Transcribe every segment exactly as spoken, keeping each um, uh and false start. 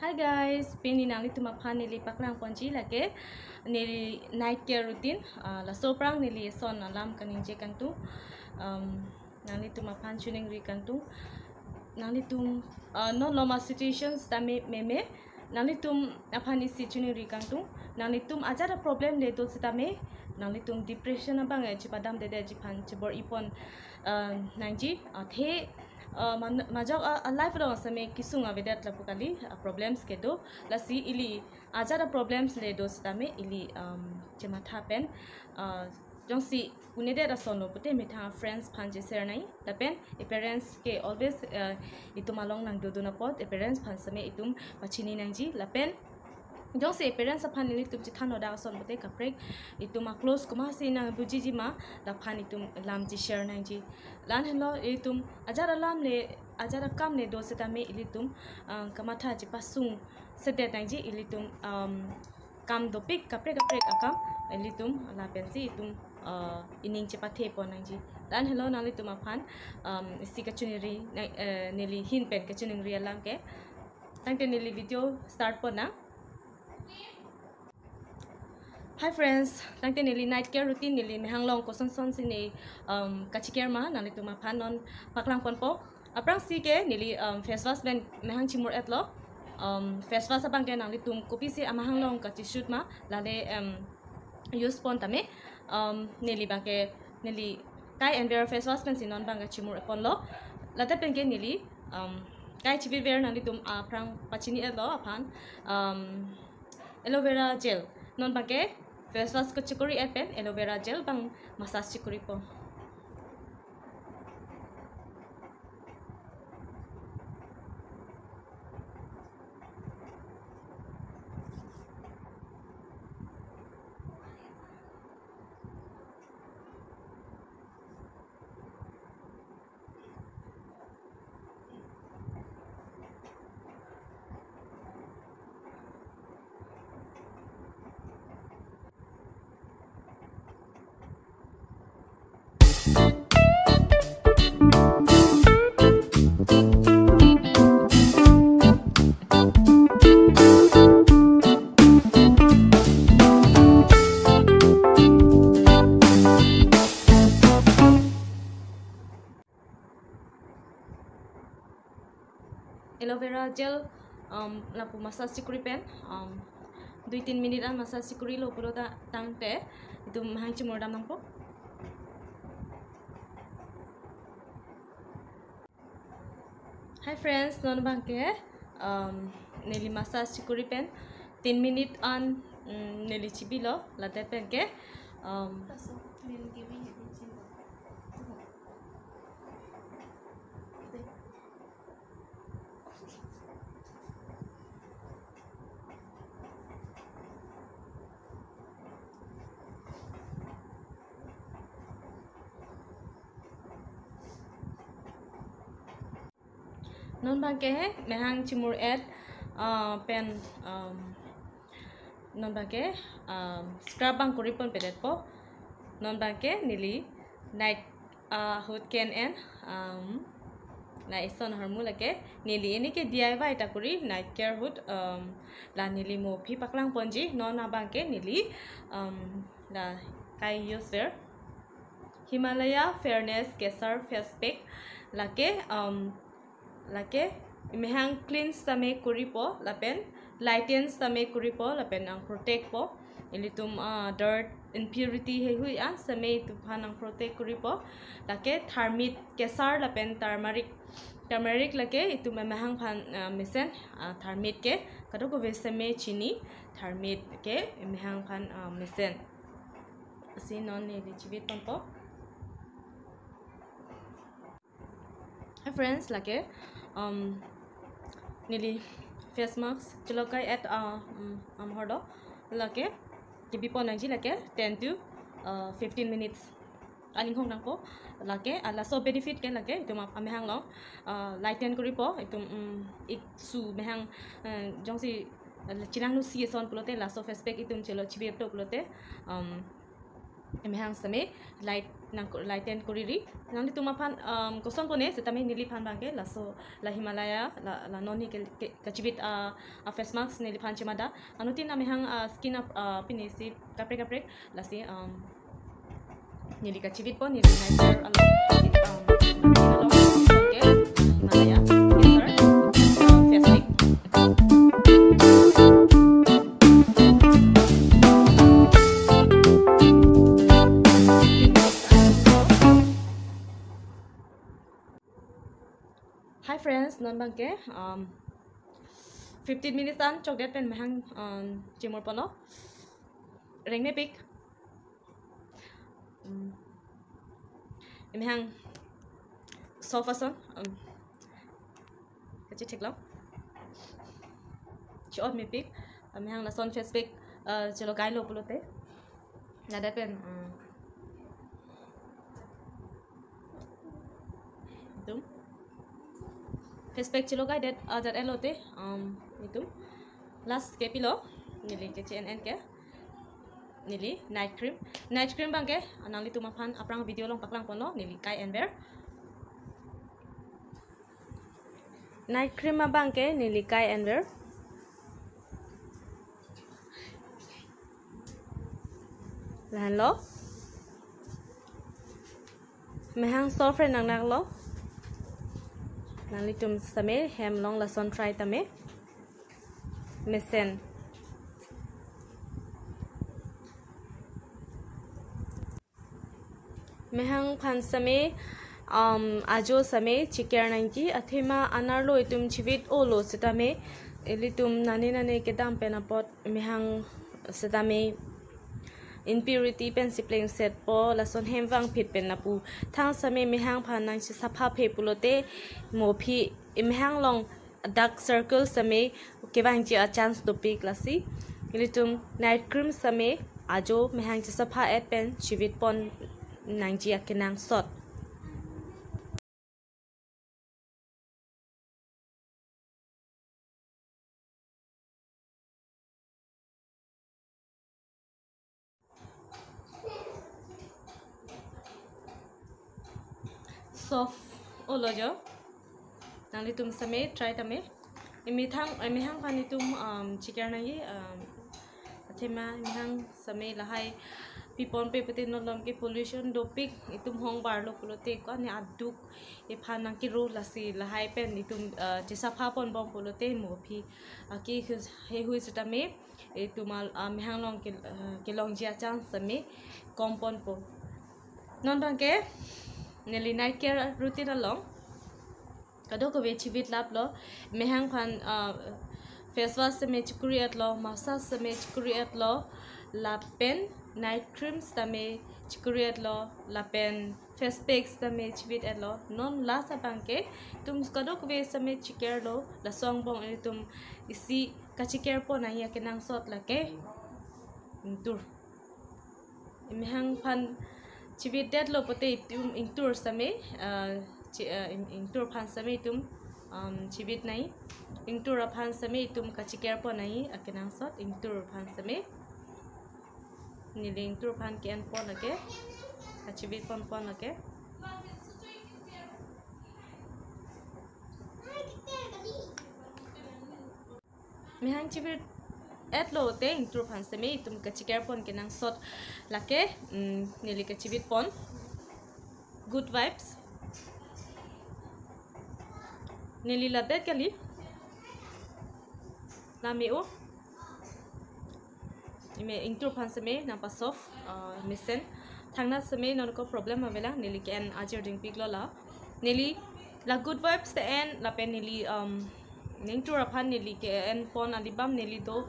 Hi guys, pini nanglitum aphan neli paklang ponji lake neli night care routine. Ah, laso aphrang neli eson alam kaningje kangtung. Um, nanglitum aphan choningri kangtung. Nanglitum, ah, non loma situations tame meme. Nanglitum aphan isi choningri kangtung. Nanglitum ajat a problem le do sitame, nanglitum depression abang e chipadamdedeji aphan chibor-i pon, ah, nangji. Athe, ah, man-, majok a, a life along same kesung avedet lapu kali, ah, problems kedo. Lasi ili ajat a problems le do sitame ili, um, chematha pen, ah, jongsi un-edet asonlo pute methang friends aphan che-share nang. Lapen e parents ke always, ah, itum along nangdodun apot e parents aphan same itum pachini nangji. Lapen jongsi e parents aphan ilitum chethan odak ason pute kaprek itum a close komatsi nangbuji jima, laphan itum lam che-share nangji. La-an henlo itum ajat alam le, ajat akam le do sitame ilitum, ah, kamatha chepasungsedet nangji ilitum, um, kam dopik kaprek kaprek akam ilitum lapensi itum, ah, ining chepathe pon nangji. La-an henlo nanglitum aphan, um, isi kachoningri nang, eh, neli ahin pen kachoningri alam ke. Tangte neli video start pon nang. Hi friends, tangte neli night care routine neli mehang along kosonson si ne, um, kachi-care ma nanglitum aphan non paklang ponpo. Aphrangsi ke neli, um, face wash pen mehang chimur-etlo. Um, face wash abang ke nanglitum kopisi amahang along kachi-shoot ma lale, um, use pon tame, um, neli abang ke neli kai Enver face wash pensi non abang ke chimur-et ponlo. Lata pen ke neli, um, kai chiviver nanglitum aphrang pachini-etlo aphan, um, aloe vera gel. Non abang ke face wash kachikori-et pen aloe vera gel abang massage chikoripo. Aloe vera gel, um, lapu massage chikori pen, um, dui tin minute an massage chikorilo pulo ta tangte itum hang chimur dam nangpo. Hi friends, non abang ke, um, neli massage chikori pen tin minute an, um, neli chibilo, lata pen ke, um, non abang ke he mehang chimur-et, ah, pen, um, non abang ke, um, scrub abang kori ponpedetpo. Non abang ke neli night, ah, ahut ke-en, um, la eson ahormu lake neli eni ke D I Y ta kori night care ahut, um, la neli mo aphi paklang ponji. Non abang ke neli, um, la kai use ver Himalaya Fairness Kesar Face Pack lake, um, lake mehang cleanse tame koripo lapen lightens tame koripo lapen nang protect po. Ilitum, ah, dirt impurity heihui an same itum aphan nang protect koripo. Lake tharmit kesar lapen turmeric, turmeric lake itum mehang aphan, ah, mesen, ah, tharmit ke kadokave same chini, tharmit ke mehang aphan, ah, mesen. Si non neli chivit ponpo. Hi friends, lake, um, neli face mask chelokai-et, uh, um, amahorlo, lake kebi pon nangji lake ten to, uh, fifteen minutes aning hong nangpo. Lake, ah, laso benefit ke lake itum ap-, amehang along, uh, lighten koripo, itum, um, ik su mehang, uh, jongsi, uh, chenangno si eson pulote laso face pack itum chelo chivirto pulote, um, emehang same light nang ko-, lighten kuriri. Nanglitum aphan, um, koson pone setame neliphan abangke laso la Himalaya la, la non ni ke, ke, kachivit a, a face mask neliphan chemada. Anuttin amehang, uh, skin ap, uh, pinisi kaprek kaprek, lasi, um, neli kachivitpon, neli night care along, um, along, okay, Himalaya, yes sir, um, face pack. Hi friends, non abangke, um, fifteen minutes an chokdet pen mehang, um, chimurponlo. Rengmepik. Um, mehang sofa son, um, kachetheklo. Chi-ot mepik, uh, mehang lason face pack, uh, chelogailo pulote. Ladak pen, um, itum face pack chelogaidet, uh, dat elote, um, itum last ke pilo, neli ke H N N ke, neli night cream. Night cream abangke nanglitum aphan aphrang video along paklangponlo, neli Kai Enwear. Night cream abangke neli Kai Enwear. Lahenlo. Mehang soft re nangnaklo. Nanglitum setame hem along lason try tame. Mesen. Mehang aphan setame, um, ajo setame checare nangji, athema anerlo itum chivit-olo setame, ilitum nane nane kedam pen apot mehang setame impurity pensi plengsetpo, lason hem vangphit pen lapu. Thang setame mehang aphan nangchesapha phe pulote mo aphi mehang along dark circle setame kevangji a chance dopik, lasi ilitum night cream setame ajo mehang chesapha-et pen chivitpon nangji akenangsot. Soft-olo jo. Nanglitum setame try tame. Emethang, emehang aphan itum, um, checare nangji, um, athema emehang setame lahai piponpe pute non along ke pollution dopik, itum hong barlo pulote ko ne aduk ephan nangkiro, lasi lahai pen itum, uh, chesapha ponbom pulote mo aphi, uh, ke hu-, heihui setame itum al, uh, mehang along ke, uh, kelongji a chance setame komponpo. Non abangke neli night care routine along kadokave chivit laplo, mehang aphan, uh, face wash setame chikuri-etlo, massage setame chikuri-etlo, lapen night cream setame chikuri-etlo, lapen face pack setame chivit-etlo. Non last abangke itum kadokave setame checarelo, laso angbong itum isi kachecarepon nangji akenangsot lake ingtur. Emehang aphan chivitdetlo pote itum ingtur setame, ah, chi-, ah, ing-, ingtur aphan setame itum, um, chivit nangji. Ingtur aphan setame itum kachecarepon nangji akenangsot, ingtur aphan setame. Neli ingtur aphan ke-enpon lake, kachivitponpon lake. Mehang chivit-etlo te ingtur aphan setame itum kachecarepon kenangsot lake, mm, neli kachivitpon Good Vibes. Neli ladak kali. Lame-o. Ime ingtur aphan setame nangpa-soft, ah, mesen. Thangnat setame non ko problem avelang, neli ke-en ajir dingpiklo la. Neli la Good Vibes te-en lapen neli, um, ingtur aphan neli ke-enpon a lip balm neli do,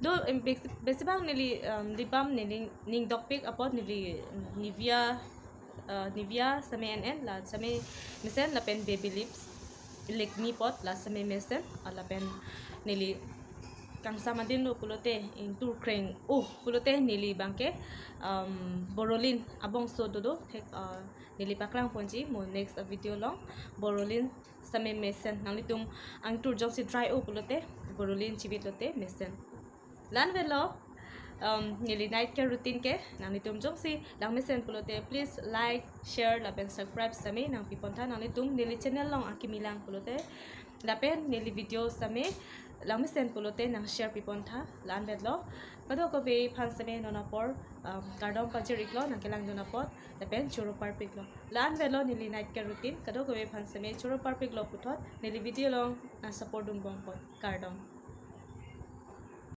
do, em, bes-, besi abang neli, um, lip balm neli ning dokpik apot neli Nivea, uh, Nivea setame en-en, la setame mesen lapen Baby Lips, Lakme apot la setame mesen, uh, lapen neli kangsam adinlo pulote ingtur kreng-o pulote neli abangke, um, Borolin abongso dodo, thek, uh, neli paklangponji mo next, uh, video along. Borolin setame mesen, nanglitum ingtur jongsi dry-o pulote Borolin chivitlote mesen. La-an avelo, um, neli night care routine ke nanglitum jongsi langmesen pulote, please like, share lapen subscribe sitame nangpipon tha. Nanglitum neli channel along akimi lang pulote lapen neli video sitame langmesen pulote nang share pipon tha. La-anvetlo, kadokave aphan sitame non apor, um, kardom pajir-iklo nangkelangdun apot lapen choro parpiklo. La-anvetlo neli night care routine, kadokave aphan sitame choro parpiklo puthot neli video along nang support dunbom apot. Kardom.